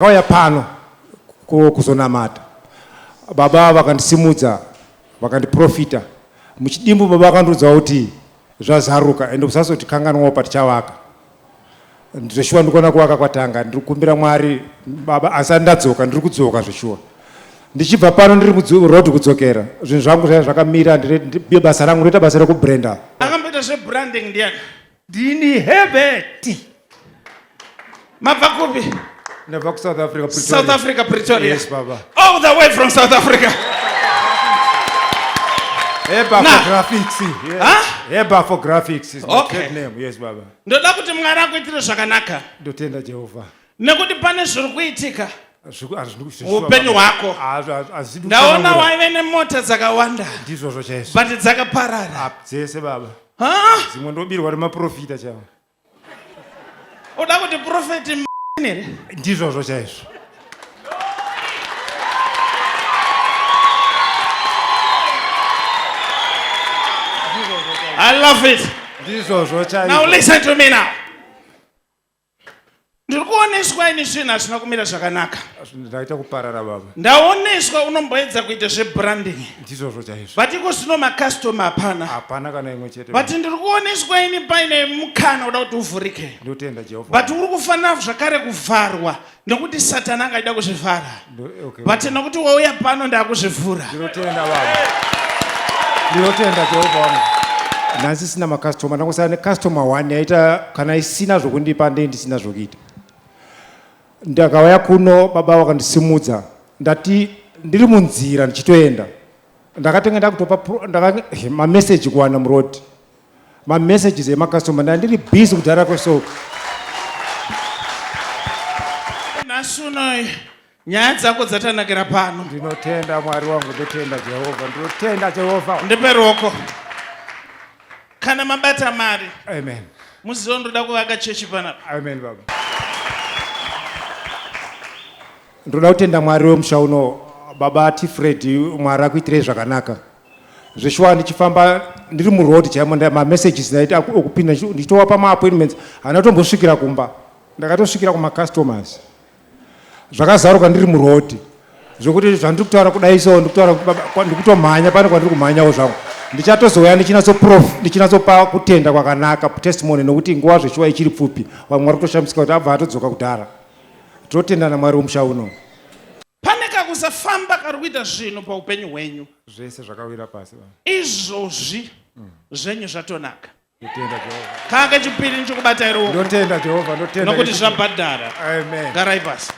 Ndakauya pano kuzonamata. Baba vakandisimudza vakandiprofita. Muchidimbu baba vakandiudza kuti zvazaruka ende usazotikanganwawo patichavaka. Zveshuwa ndikuona kuvaka kwatanga. Ndiri kukumbira Mwari baba asati ndadzoka ndiri kudzoka zveshuwa. Ndichibva pano ndiri muroad kudzokera. Zvinhu zvangu zvaiva zvakamira ndiri basa rangu ndoita basa rekubranda. Akamboita zvebranding ndiani? Ndini Herbert. Mabva kupi? Ndabva kuSouth Africa Pretoria. South Africa Pretoria. Yes baba. All the way from South Africa. Heba for graphics. Yes. Huh? Heba for graphics is my okay. trade name. Yes baba. Ndoda kuti Mwari akuitire zvakanaka. Ndotenda Jehovah. Nekuti pane zviri kuitika. Upenyu hwako. Ndaona waive nemota dzakawanda. Ndizvozvo chaizvo. But dzakaparara. Dzese baba. Dzimwe ndobirwa nemaprofita chaivo. Uda kuti profeti here? Ndizvozvo chaizvo. I love it. Ndizvozvo chaizvo. Now listen to me now. Ndiri kuoneswa ini zvinhu hazvina kumira zvakanaka. Ndaita kuparara baba. Ndaoneswa unomboedza kuita zvebranding. Ndizvozvo chaizvo. But iko zvino macustomer hapana. Hapana kana imwe chete. But ndiri kuoneswa ini paine mukana uda kuti uvhurike. Ndotenda Jehovha. But uri kufanira zvakare kuvharwa nekuti Satani angaida kuzvivhara. Okay. But nekuti wauya pano ndakuzvivhura. Ndinotenda baba. Ndinotenda Jehovha wangu. Nhasi sina macustomer ndangosara necustomer one yaita kana isina zvokundipa ndee ndisina zvokuita. Ndakauya kuno baba vakandisimudza ndati ndiri munzira ndichitoenda ndakatenga ndakutopa mameseji kuwana muroad mamessages emacustomer ndandiri busy kudhara kweso nhasi unoyi nyaya dzako dzatanakira pano ndinotenda mwari wangu ndotenda jehovha ndinotenda jehovha ndipe ruoko kana mabata mari amen muzivo ndoda kuvaka chechi panapa amen baba ndoda kutenda mwari wemusha uno baba tifredi mwari akuitirei zvakanaka Zveshuwa ndichifamba ndiri muroad chaimo mamessages ndaita okupinda ndichitowapa maappointments handina kutombosvikira kumba ndakatosvikira kumacustomers zvakazaruka ndiri muroad zvekuti zvandiri kutaura kudai so ndikutaura ndikutomhanya pane kwandiri kumhanyawo zvangu ndichatozouya ndichinatsopa kutenda kwakanaka testimony nokuti nguva zveshuwa ichiri pfupi vamwe vari kutoshamisika kuti abva atodzoka kudhara tinotenda namwari wemusha uno Pane kakusafamba kari kuita zvinhu paupenyu hwenyu. Zvese zvakawira pasi baba. Izvozvi zvenyu zvatonaka. Ndotenda Jehovha. Kaa kechipiri ndichikubatai ruoko. Ndotenda Jehovha, ndotenda. Nokuti zvabhadhara. Amen. Garai pasi.